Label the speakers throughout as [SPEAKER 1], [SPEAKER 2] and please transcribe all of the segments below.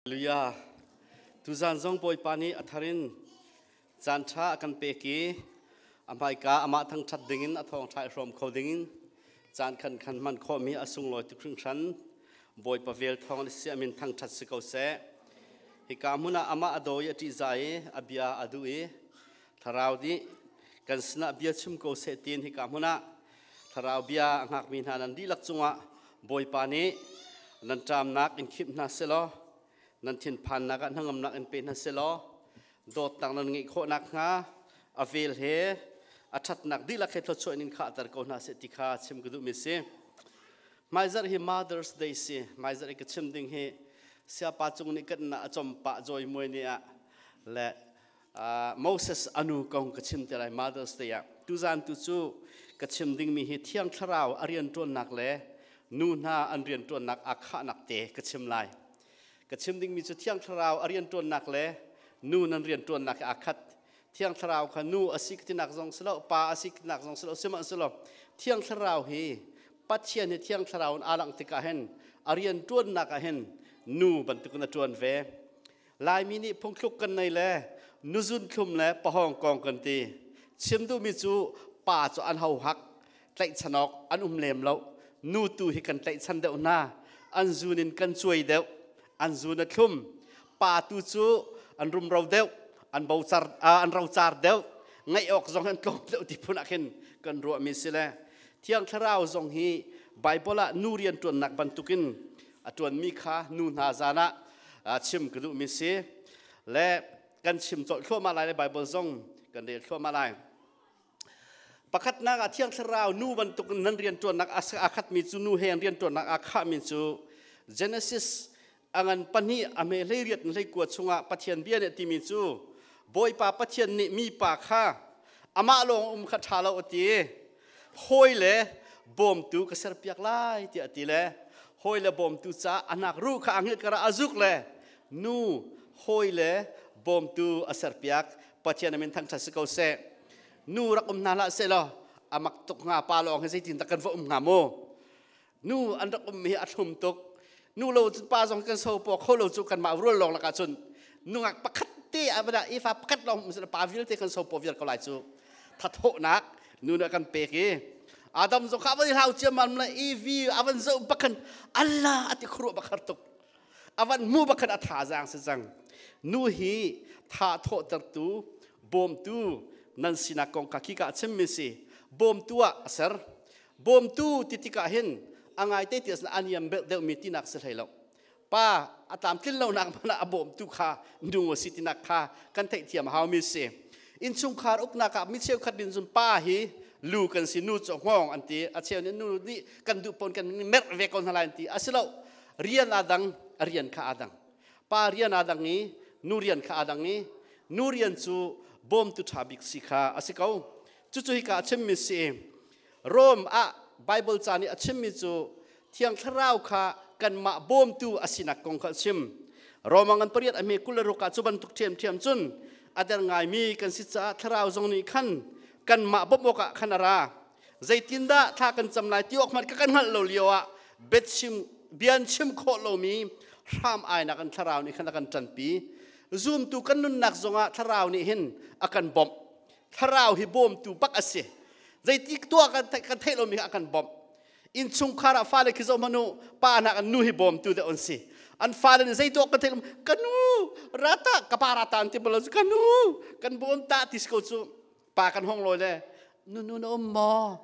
[SPEAKER 1] Hallelujah. Tuzan zong Bawipa nih a thar in caan ṭha a kan pek i a hmaika amah thangṭhat dingin a thawngṭha i hrawm kho dingin caan khan khan hman khawhmi a sunglawi tuk hringhran. Bawipa vel thawng le si a min thangṭhat si ko seh. Hika hmun ah amah a daw i a ṭihzah i a bia a duh i thlarau nih kan sinah bia chim ko seh tiin hika hmun ah thlarau bia a hngakmi hna nan dihlak cungah Bawipa nih nan ṭamnak in khimh hna selaw nan thinphannak ah hnangamnak in pe hna selaw dawtnak nan ngeih khawh nakhnga a vel he a ṭhatnak dihlak he thluachuah in khahter ko hna seh ti kha chim ka duhmi si. Hmaizarh hi Mother's Day si. Hmaizarh i ka chim ding hi siapa cung nih kan na a com pah joy muai ni ah le Moses anu kong ka chim te lai Mother's Day ah. Tuzan tu cu ka chim dingmi hi Thiang Thlarau a rianṭuannak le nu hna an rianṭuannak aa khahnak te ka chim lai. Ka chim dingmi cu Thiang Thlarau a rianṭuannak le nu nan rianṭuannak hi aa khat. Thiang Thlarau kha nu a si tinak zong si lo, pa a si tinak zong si lo, sihmanhsehlaw Thiang Thlarau hi Pathian hi Thiang Thlarau in aa langh tikah hin a rianṭuannak ah hin nu bantukin a ṭuan ve. Laimi nih phungthluk kan nei le nuzun thlum le pahawng kong kan ti. Chim duhmi cu pa cu an hohak tlaihchan awk an um lem lo. Nu tu hi kan tlaihchan deuh hna. An zun in kan cuai deuh. An zun a thlum. Pa tu cu an rumro deuh. An bocar an rocar deuh. Ngaih awk zong an tlawm deuh ti phun ah khin kan ruahmi si le Thiang Thlarau zong hi Bible ah nu rian ṭuannak bantukin a ṭuanmi kha nu hna zan ah chim ka duhmi si le kan chim colh thluahmah lai le Bible zong kan rel thluahmah lai. Pakhatnak ah Thiang Thlarau nu bantuk nan rian ṭuannak a khatmi cu nu he an rian ṭuannak aa khahmi cu Genesis a ngan pahnih a hme 18 in 19 chungah Pathian bia nih a timi cu Bawipa Pathian nih mipa kha amah lawng um kha ṭha lo a ti hawi le bawmtu ka serpiak lai tiah a ti le hawi le bawmtu caah a hnak ruh kha a hngilh karah a zuk le nu hawi le bawmtu a serpiak. Pathian a min thangṭhat si ko seh. Nu rak um hna hlah seh law a mak tuk hnga. Pa lawng hi zeitin dah kan va um hnga mu? Nu an rak um hi a thlum tuk. Nu lo cun pa zong kan so paw kho lo cu kanmah rual lawng lakah cun nungak pakhat te a bada ifa pakhat lawng um pa vialte kan so paw vial ko lai cu. Thathawhnak nu nih kan pek i Adam zong kha avan hlau ciammam le Evi avan zoh bakhan Allah ati khuruah bakhar tuk avan hmu bakhan a thazaang si cang. Nu hi tha thawhtertu bawmtu nan sinak kong kha khika a chimmi si. Bawmtu ah a ser. Bawmtu ti tikah hin a ngaite ti asna aniam deuhmi tinak si hlei lo. Pa a tlamtlin lonak hmanh ah a bawmtu kha nu a si tinak kha kan theihthiam a haumi si. Innchungkhar uknak ah mi cheukhat din cun pa hi lu kan si, nu cu hngawng an ti. A cheu nih nu nih kan duh pawn kan merh ve ko hna lai an ti. A si lo, rian aa dang, a rian kha aa dang. Pa rian aa dang i nu rian kha aa dang i nu rian cu bawmtu ṭha bik si kha a si ko. Cucu hika a chimmi si. Rom ah Bible ca nih a chimmi cu Thiang Thlarau kha kanmah bawmtu a sinak kong kha a chim. Roma ngan pariat a hme 26 ah cu bantuk ṭhiamṭhiam cun a der ngaimi kan si caah Thlarau zong nih khan kanmah bawmh awkah khan a ra. Zeitindah thla kan cam lai ti awk hmanh ka kan hngalh lo lio ah biachim bian chim khawh lomi hram ainak in Thlarau nih khan a kan ṭanpi. Zumtu kan nunnak zongah Thlarau nih hin a kan bawmh. Thlarau hi bawmtu bak a si. Zeiti tuah kan theih lomi a kan bawmh. Innchungkhar ah fale khi zoh hmanh u, pa hna kan nu hi bawmtu deuh an si. An fale nih zei tuah kan theih lo, ka nu rata ka pa rata an ti bal lo, ka nu kan bawm ta ti si ko cu. Pa kan hong lawi le nu nu na um maw?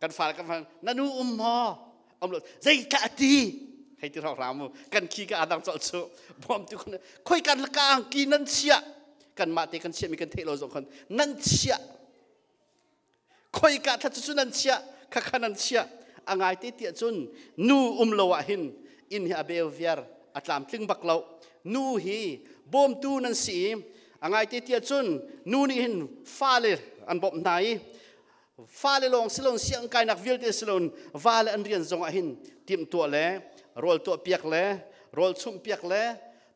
[SPEAKER 1] Kan fale kan fale na nu um maw? Um lo, zei tah ti hei ti hrawng mu kan khi ka adang col cu bawmtu khoi kan ka angki nan chiah kanmah te kan chiahmi kan theih lo zong khan nan chiah khoi ka thla cu nan chiah kha kha nan chiah. A ngai te tiah cun nu um lo ah hin inn hi a beu viar, a tlamtling bak lo. Nu hi bawmtu nan si. A ngai te tiah cun nu nih hin fale an bawmh hna i fale lawng silon siang kainak vialte silon vale an rian zong ah hin timhtuah le rawl tuah piak le rawl chumh piak le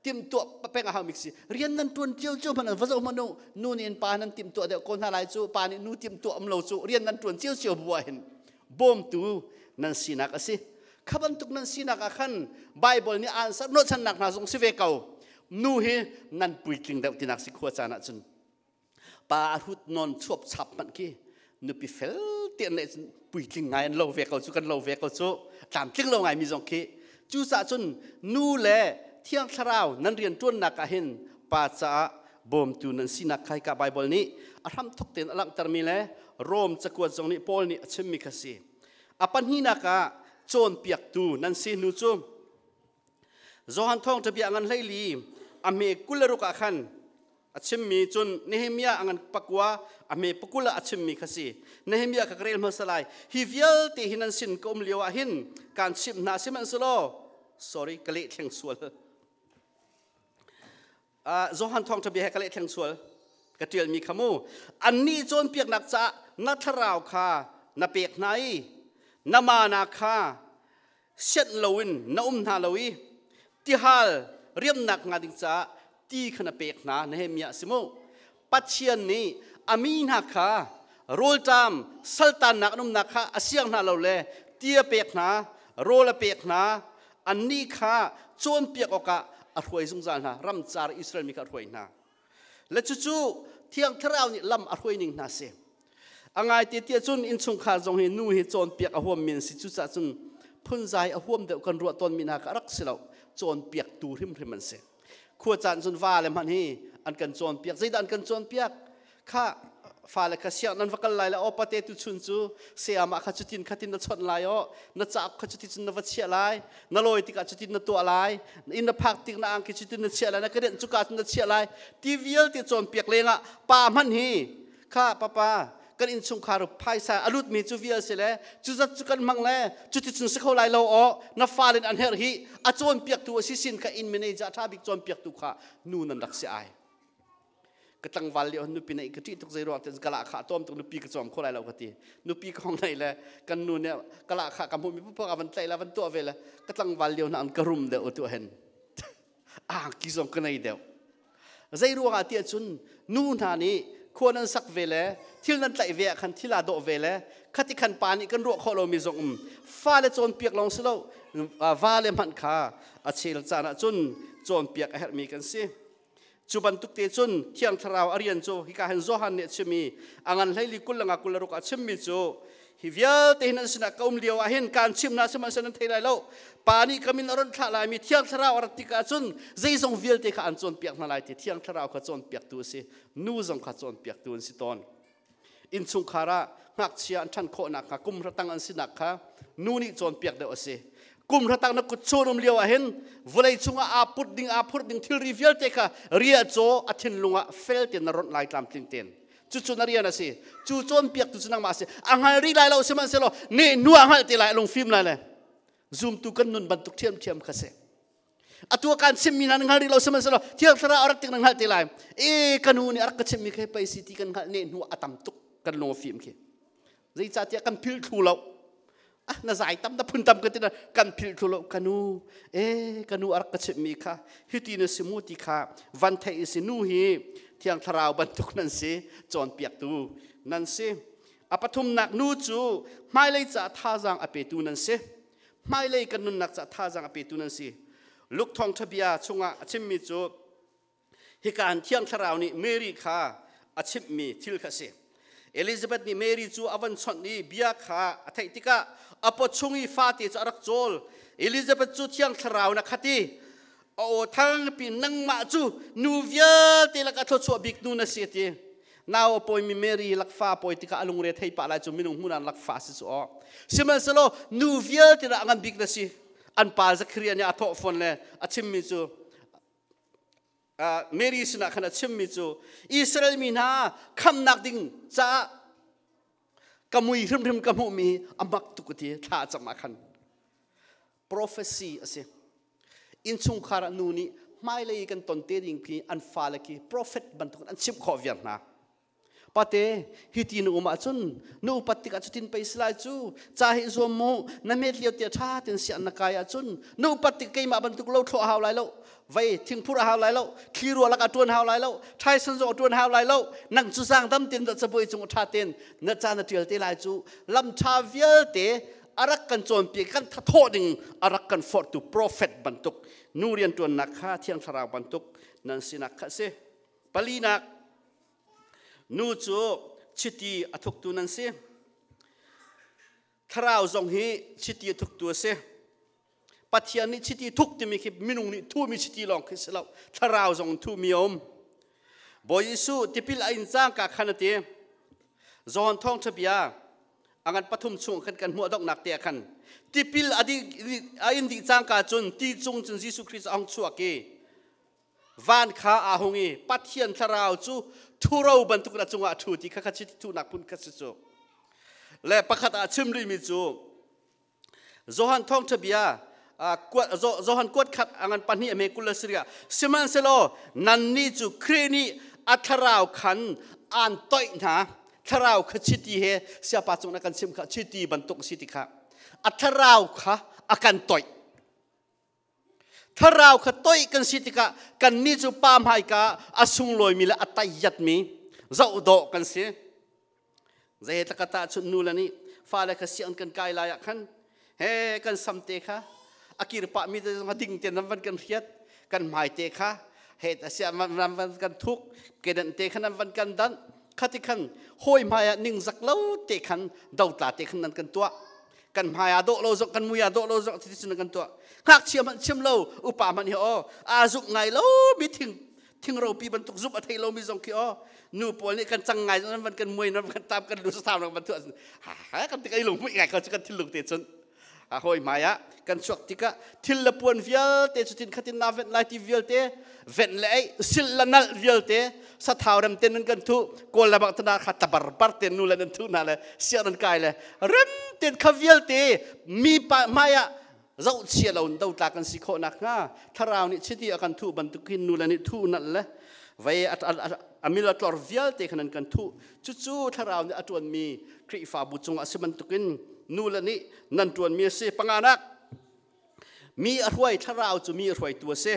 [SPEAKER 1] timhtuah peng a hau mik si. Rian nan tuan cio cio hmanh va zoh hmanh u, nu nih in pa nan timhtuah deuh ko hna lai cu. Pa nih nu timhtuah um lo cu. Rian nan tuan cio cio bu ah hin bawmtu nan sinak a si. Kha bantuk nan sinak ah khan Bible nih aan ser hnawhchannak hna zong si ve ko. Nu hi nan puitling deuh tinak si khua caan ahcun. Pa a hrut non chuap chap hmanh khi nupi fel te an cun puitling ngai an lo ve ko cu, kan lo ve ko cu, tlamtling lo ngai mi zong khi. Cucaah cun nu le Thiang Thlarau nan rian ṭuannak ah hin pa caah bawmtu nan sinak kha hika Bible nih a hramthok tein a langhtermi le Rom cakuat zong nih Paul nih a chimmi kha si. A pahnihnak ah cawnpiaktu nan si. Nu cu Johan thawngṭha bia ngan 14 a hme 26 ah khan a chimmi, cun Nehemiah a ngan 9 a hme 20 ah a chimmi kha si. Nehemiah kha ka rel hmasa lai. Hi vialte hi nan sin ka um lio ah hin kaan chimh hna, sihmanhsehlaw, sorry, ka leh thleng sual. Johan thawngṭha bia he ka leh thleng sual ka ṭialmi kha mu. Annih cawnpiaknak caah na thlarau kha na pek hna i na mana kha sianh loin na um hna lo i tihal riamnak hnga ding caah ti kha na pek hna. Nehemiah si mu. Pathian nih a mi hna kha rawlṭam saltannak an umnak kha a siang hna lo le ti a pek hna, rawl a pek hna, annih kha cawnpiak awkah a hruai zungzal hna. Ramcar Israel mi kha a hruai hna le cucu Thiang Thlarau nih lam a hruai ning hna si. A ngai te tiah cun innchungkhar zong hi nu hi cawnpiak a huam min si. Cucaah cun phunzai a huam deuh kan ruah tawn mi hna kha rak si lo, cawnpiaktu hrimhrim an si. Khua caan cun va le hmanh hi an kan cawnpiak. Zeidah an kan cawnpiak? Kha fale kha siang nan va kal lai le, o pate, tu chun cu sayama kha cutin khatin na chawnh lai, o na cauk kha cuti cun na va chiah lai, na lawi tikah cutin na tuah lai, inn na phak tik na angki cutin na chiah lai, na kedenh cuka cun na chiah lai ti vialte cawnpiak lengah, pa hmanh hi kha, papa, kan innchungkhar phaisa a lutmi cu vial si le cu zat cu kan hmang le cuti cun si kho lai lo, o na fale an herh hi a cawnpiaktu a si sin kha. Inn manager a ṭha bik cawnpiaktu kha nu nan rak si ai. Ka tlangval lio nupi nei ka ṭih tuk. Zei ruang ten kala kha tom tuk, nupi ka cawm kho lai lo ka ti. Nupi ka hong nei le kan nu nih kala kha ka hmuh mi pupa ka van tlaih la van tuah ve le ka tlangval lio na an ka rum deuh tu hen angki zong ka nei deuh. Zei ruang ah tiah cun nu hna nih khua nan sak ve le thil nan tlaih ve ah khan thil aa dawh ve le khati khan pa nih kan ruah khawh lomi zong um. Fale cawnpiak lawng si lo, va le hmanh kha a chel caan ah cun cawnpiak a herhmi kan si. Cu bantuk te cun Thiang Thlarau a rian cu hika hin Johan nih a chim i a ngan 14 20 26 a chimmi cu, hi vialte hin an sinah ka um lio ah hin kaan chim hna, sihmanhsehlaw nan thei lai lo. Pa nih ka min a ron thlah laimi Thiang Thlarau a rat tikah cun zeizong vialte kha an cawnpiak hna lai ti. Thiang Thlarau kha cawnpiaktu a si. Nu zong kha cawnpiaktu an si tawn. Innchungkhar ah ngakchia an ṭhan khawhnak hnga kum hratang an sinak kha nu nih cawnpiak deuh a si. Kum hratang na kut chawn um lio ah hin vawlei chungah aa put ding, aa phurh ding thilri vialte kha ria caw a thinlung ah fel tein na ronh lai, tlamtling tein. Cucu na rian a si. Cu cawnpiaktu cu nangmah a si. A hngal rih lai lo, sihmanhsehlaw neh nu a hngalh te lai, a lungfim lai le zumtu kan nun bantuk ṭhiamṭhiam kha si. Atu kan chimmi hna na hngal rih lo, sihmanhsehlaw Thiang Thlarau a rak tik na hngalh te lai. E, ka nu nih a rak ka chimmi kha pei si ti kan hngalh ne hnu a tam tuk. Kan lung a fim khi, zeicahtiah kan philh thlu lo. Ah, na zai tam na phun tam ka ti, kan philh thlu lo. Ka nu, e, ka nu a rak ka chimmi kha hiti na si mu ti kha van theih si. Nu hi Thiang Thlarau bantuk nan si, cawnpiaktu nan si. A pathumnak, nu cu hmailei caah thazaang a petu nan si. Hmailei kan nunnak caah thazaang a petu nan si. Luke thawngṭha bia chungah a chimmi cu hika an Thiang Thlarau nih Mary kha a chimhmi thil kha a si. Elizabeth nih Mary cu a van chawnh i bia kha a theih tikah a paw chung i fate cu a rak cawl. Elizabeth cu Thiang Thlarau in a khat i a aw thangpi, nangmah cu nu vialte lakah thluachuah bik nu na si, a ti. Nau a pawimi Mary lakfa a pawi tikah a lungre thei pah lai cu, minung hmun ah lakfa si cu aw. Sihmanhsehlaw nu vialte dah a ngan bik na si. An pa Zakharia nih a thawh fawn le a chimmi cu, Mary sinah khan a chimmi cu, Israel mi hna khamnak ding caah ka mui hrimhrim ka hmuhmi a mak tuk ti thla a cam ah khan prophecy a si. Innchungkhar ah nu nih hmailei kan ton te ding khi an fale khi prophet bantuk an chimh khawh viar hna. Pate, hi ti na um ahcun na upat tikah cutin pei si lai cu, ca hi zuam mu, na met lio tia ṭha ten sian na kai ahcun na upat tik keimah bantuk lo thlawh hau lai lo, vei thingphur a hau lai lo, thli rua lakah ṭuan hau lai lo, ṭhaison zong a ṭuan hau lai lo. Nang cu zaang dam ten cabuai cung ṭha ten na ca na ṭial te lai cu. Lam ṭha vialte. a rak kan cawnpiak, kan thathawh ding a rak kan forhtu prophet bantuk nu rianṭuannak kha Thiang Thlarau bantuk nan sinak kha a si. Palinak, nu cu chiti a thuktu nan si. Thlarau zong hi chiti a thuktu a si. Pathian nih chiti thuk timi khi minung nih thumi chiti lawng khi si lo. Thlarau zong thumi a um. Bawi Jesuh tipil a in cangka khan a ti. John thawngṭha bia a ngan pathum chung khan kan hmuh donghnak te ah khan tipil a a in dih cangka cun ti cung cun Jesuh Khrist a hung chuak i van kha aa hung i Pathian thlarau cu ṭhuro bantukin a cungah a ṭhu ti kha kha chiti thuhnak phun kha si cu. Le pakhat ah chim rihmi cu Johan thawngṭha bia Johan kuat khat a ngan pahnih a me kul le sarih ah sihmanhsehlaw nannih cu Khrih nih a thlarau khan aan toih hna. Thlarau kha chiti he siapa cung na kan chim kha chiti bantuk si ti kha a thlarau kha a kan toih. Thlarau kha toih kan si tikah kannih cu pa hmaika a sunglawimi le a taiyatmi zoh dawh kan si. Zei takata chun nu le nih fale kha siang kan kai lai ah khan he kan samte kha a kir pah mi te zong a ding te nan van kan hriat, kan hmai te kha he ta sia van van kan thuk, kedan te kha nan van kan dan khati khan hawi hmai ah ningzak lo te khan dotla te khan nan kan tuah. Kan hmai ah dawh lo zong, kan mui ah dawh lo zong ti cun kan tuah. Ngakchia hmanh chim lo, upa hmanh hi aw aa zuk ngai lo mi thing thingro pi bantuk zumh a thei lomi zong khi aw nu pawl nih kan cang ngai nan van kan muai, nan kan tam, kan lu saam nan van tu ha kan tik ai lung mui ngai ko cu kan thil te cun a hoi hmai ah kan chuak tikah thil le puan vialte cu tin khatin na venh lai ti vialte venh le ei sil la nal vialte sathau rem ten nan kan thu kawl la bang tana kha tabar bar ten nu le nan thu na le sia nan kai le rem ten kha vialte mi pa hmai ah zohchia lo in dotla kan si khawh nakhnga thlarau nih chiti a kan thuh bantukin nu le nih thuh nalh le vei a mil a tlor vialte khan an kan thuh. Cucu thlarau nih a ṭuanmi Khrihfabu cungah a si bantukin nu le nih nan ṭuanmi a si. Panganak, mi a hruai thlarau cu mi a hruaitu a si.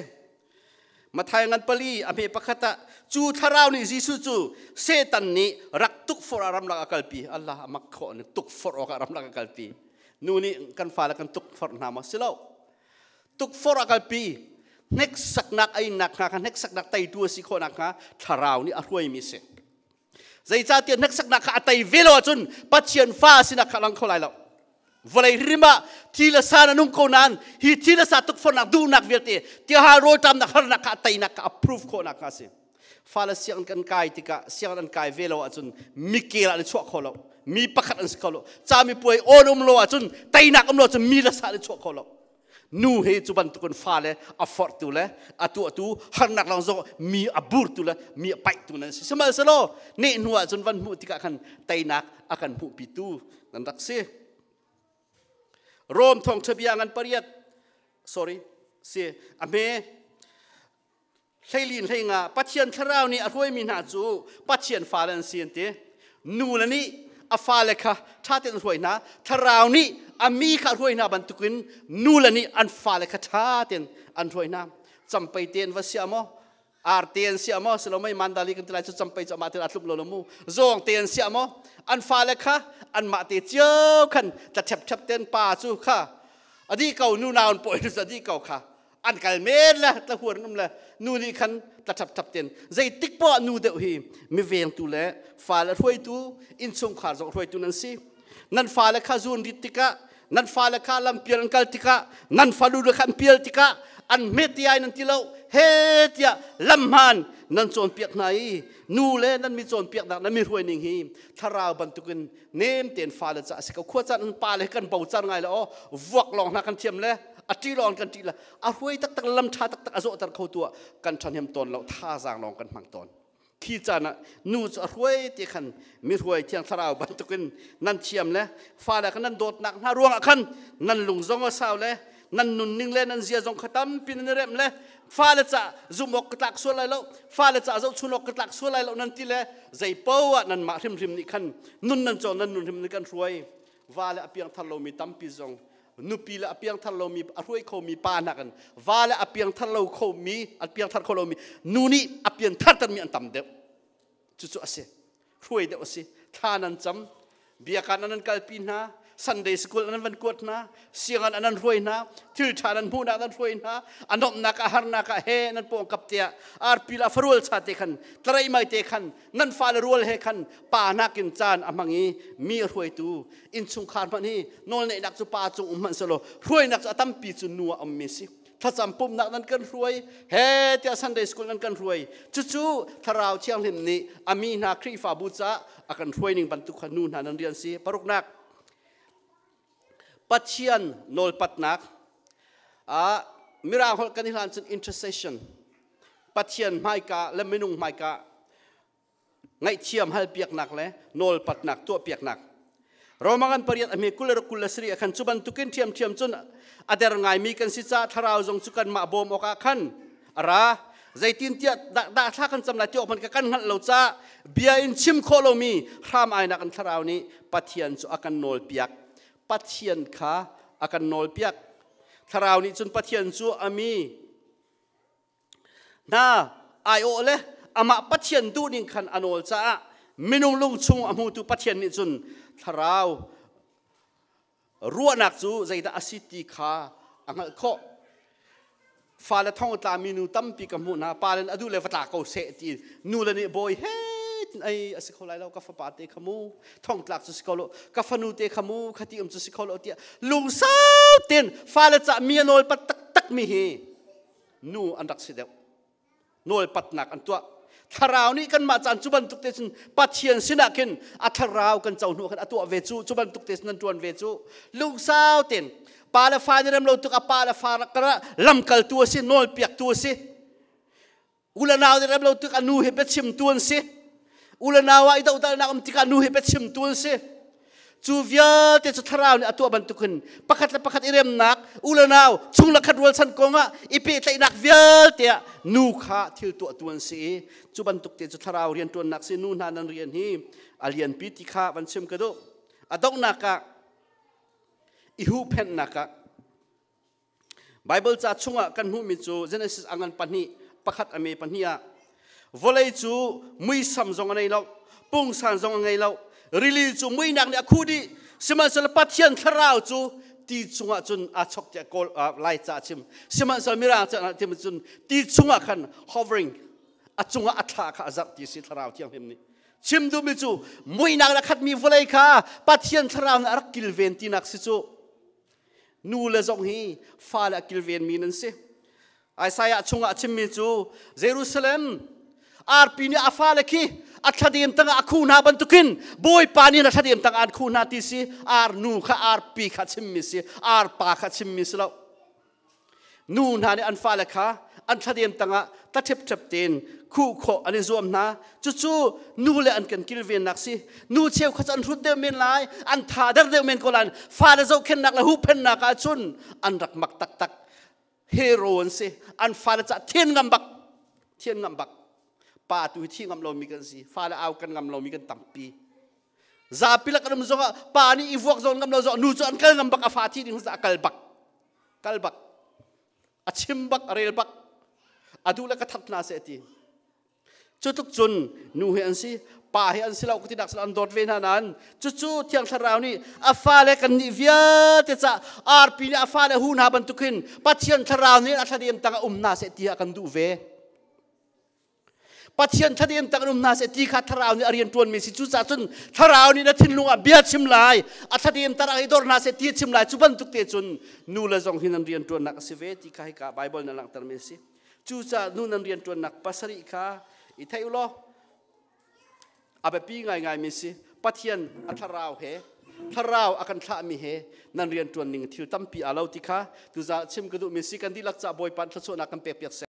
[SPEAKER 1] Mathai ngan pali a hme pakhat ah cu thlarau nih Jesuh cu Satan nih rak tukforh ah ramlak a kalpi. Allah a mak khawh nih tukforh awkah ramlak a kalpi. Nu nih kan fale kan tukforh hna maw? Si lo. Tukforh a kalpi. Hneksaknak a innak hnga kha hneksaknak teitu a si khawh nakhnga thlarau nih a hruaimi a si. Zeicahtiah hneksaknak kha a tei ve lo ahcun Pathian fa sinak kha lang kho lai lo. Vawlei rim ah thi le sa na nung ko nain hi thi le sa tukforhnak duhnak vialte tiahal rawlṭamnak harnak kha a teinak kha approve khawhnak kha a si. Fale sianginn kan kai tikah sianginn an kai ve lo ahcun mikel ah an chuah kho lo. Mi pakhat an si kho lo. Camipuai awn um lo ahcun teinak um lo ahcun mi le sa an chuah kho lo. Nu he cu bantukin fale a forhtu le a tuahtu, harnak lawng zong mi a burtu le mi a paihtu nan si. Sihmanhsehlaw neh hnu ah cun van hmuh tikah khan teinak a kan hmuhpitu nan rak si. Rom thawngṭha bia ngan pariat, sorry, si a hme hleilin hleinga Pathian thlarau nih a hruaimi hna cu Pathian fale an si an ti. Nu le nih a fale kha ṭha tein hruai hna, thlarau nih a mi kha hruai hna bantukin nu le nih an fale kha ṭha tein an hruai hna. Campei tein va sia maw, arte an sia maw, silomei mandali kan ti lai cu campei cu amah tein a tlum lo lo mu, zawng te an sia maw, an fale kha anmah te cio khan tla ṭhepṭhep ten pa cu kha adi ko, nu nau an pawi adi ko kha an kal men le tlahuar an um le nu nih khan tla ṭhapṭhap ten zeitik poah nu deuh hi mi vengtu le fale hruaitu, innchungkhar zong hruaitu nan si. Nan fale kha zun rit tikah, nan fale kha lampial an kal tikah, nan falu le kha an pial tikah an hmet ti ai nan ti lo he tiah lamhman nan cawnpiak hna i nu le nan mi cawnpiaknak, nan mi hruai ning hi thlarau bantukin nem tein fale ca a si ko. Khua caan an pa le kan bo car ngai le aw vuak lawng hna kan thiam le a ṭi lawng kan ṭi le a hruai taktak, lam ṭha taktak a zawhter kho tu ah kan ṭhahnem tawn lo, thazaang lawng kan hmang tawn. Khi caan ah nu cu a hruai ti khan mi hruai thiang thlarau bantukin nan thiam le fale kha nan dawtnak hna ruangah khan nan lung zong a sau le nan nunning le nan zia zong kha tampi nan i remh le fale ca zumh awk ka tlak sual lai lo, fale ca zohchun awk ka tlak sual lai lo nan ti le zei poah nanmah hrimhrim nih khan nun nan cawn, nan nun hrim nih kan hruai. Va le a piangthar lomi tampi zong nupi le a piangthar lomi a hruai khomi pa nakin va le a piangthar lo khomi, a piangthar kho lomi nu nih a pianthar termi an tam deuh. Cucu a si, hruai deuh a si. Thla nan cam, biakinn nan kalpi hna. Sunday school nan van kuat hna, siangan an hruai hna, thil ṭha nan hmuhnak nan hruai hna, a nomhnak a harnak ah he nan pawng kap tiah arpi la farual cha te khan tlarei mai te khan nan fale rual he khan pa nakin caan a hmang i mi a hruaitu innchungkhar hmanh hi nawlneihnak cu pa cung um hmanh selaw hruainak cu a tampi cu nu ah ummi si. Thlacam pumhnak nan kan hruai he tiah Sunday school nan kan hruai, cucu Thlarau Thianghlim nih a mi hna Khrihfabu caah a kan hruai ning bantuk kha nu hna nan rian si. Paruknak, Pathian nawlpatnak. Mirang holh kan i hlan cun intercession, Pathian hmaika le minung hmaika ngaihthiam halpiaknak le nawlpatnak tuahpiaknak. Roma ngan 8 a hme 27 ah khan cu bantukin ṭhiamṭhiam cun a der ngaimi kan si caah thlarau zong cu kanmah bawm awkah khan a ra. Zeitintiah dah thla kan cam lai ti awk hmanh kan hngalh lo caah bia in chim khawh lomi hram ainak in thlarau nih Pathian cu a kan nawlpiak. Pathian kha a kan nawlpiak. Thlarau nih cun Pathian cu a mi hna aiawh le amah Pathian duhning khan a nawl caah minung lung chung a hmutu Pathian nih cun thlarau ruahnak cu zeidah a si ti kha a hngalh khawh. Fale thong tlami nu tampi ka hmuh hna. Pa le a duh le va tla ko seh ti, nu le nih bawi he ai a si kho lai lo, ka fapa te kha mu thong tlak cu si kho lo, ka fanu te kha mu khati um cu si kho lo tiah lungsau ten fale ca mi a nawl pat taktak mi hi nu an rak si deuh. Nawlpatnak an tuah. Thlarau nih kanmah caan cu bantuk te cun Pathian sinah khin a thlarau kan co hnu khan a tuah ve cu, cu bantuk te cun an tuan ve cu. Lungsau ten pa le fa nih rem lo tuk a pa le fa kara lamkaltu a si, nawlpiaktu a si. U le nau nih rem lo tuk a nu he biachimtu an si. U le nau ah i dohdalnak um tikah nu he biachimtu an si. Cu vialte cu thlarau nih a tuah bantukin pakhat le pakhat i remnak, u le nau chung le khat rualchan kongah i pehtlaihnak vialte ah nu kha thil tuahtu an si i cu bantuk te cu thlarau rianṭuannak si. Nu hna nan rian hi a lianpi ti kha van chim ka duh. A donghnak ah i huhphenhnak ah Baibal ca chungah kan hmuhmi cu Genesis a ngan 2 1 a me 2 ah vawlei cu muisam zong a nei lo, pungsan zong a ngei lo, rili cu muihnak nih a khuh dih, sihmanhsehlaw Pathian thlarau cu ti chungah cun aa chok tiah kawl Lai ca a chim. Sihmanhsehlaw Mirang ca ah chim cun ti chungah khan hovering, a cungah a thla kha a zarh ti si. Thlarau Thianghlim nih chim duhmi cu muihnak le khatmi vawlei kha Pathian thlarau nih a rak kilven tinak si cu. Nu le zong hi fale a kilvenmi nan si. Isaiah chungah a chimmi cu Jerusalem arpi nih a fale khi a thladem tangah a khuh hna bantukin Bawipa nih na thladem tangah an khuh hna ti si. Ar nu kha arpi kha chimmi si, arpa kha chimmi si lo. Nu hna nih an fale kha an thladem tangah taṭhepṭhep tein khuh khawh an i zuam hna. Cucu nu le an kan kilvennak si. Nu cheukhat cu an hrut deuh men lai, an tha der deuh men ko lai, fale zohkhennak le huhphennak ah cun an rak mak taktak, hero an si. An fale cah thian ngam bak, thian ngam bak. Pa tu hi thi ngam lomi kan si, fale au kan ngam lomi kan tampi. Zapi lak an um zongah pa nih i vuak zong ngam lo zong nu cu an kal ngam bak, a fa thi ding a kal bak, kal bak, a chim bak, a rel bak, a duh le ka that hna seh ti. Cu tluk cun nu hi an si, pa hi an si lo ti nak an dawt ve hna nain cucu Thiang Thlarau nih a fale kan nih vialte ca arpi nih a fale hu hna bantukin Pathian Thlarau nih a thladem tangah um hna seh ti a kan duh ve. Pathian thladem tak in um hna seh ti kha thlarau nih a rian ṭuanmi si. Cucaah cun thlarau nih na thinlung ah bia chim lai, a thladem tak i dor hna seh ti chim lai. Cu bantuk te cun nu le zong hi nan rian ṭuannak a si ve ti kha hika Baibal na langhtermi a si. Cucaah nu nan rian ṭuannak 7 kha i thei u law a biapi ngaingaimi si. Pathian a thlarau he, thlarau a kan thlahmi he nan rian ṭuan ning thil tampi aa lo ti kha tuzah chim ka duhmi si. Kan dihlak ca Bawipa thluachuahnak kan pek piak seh.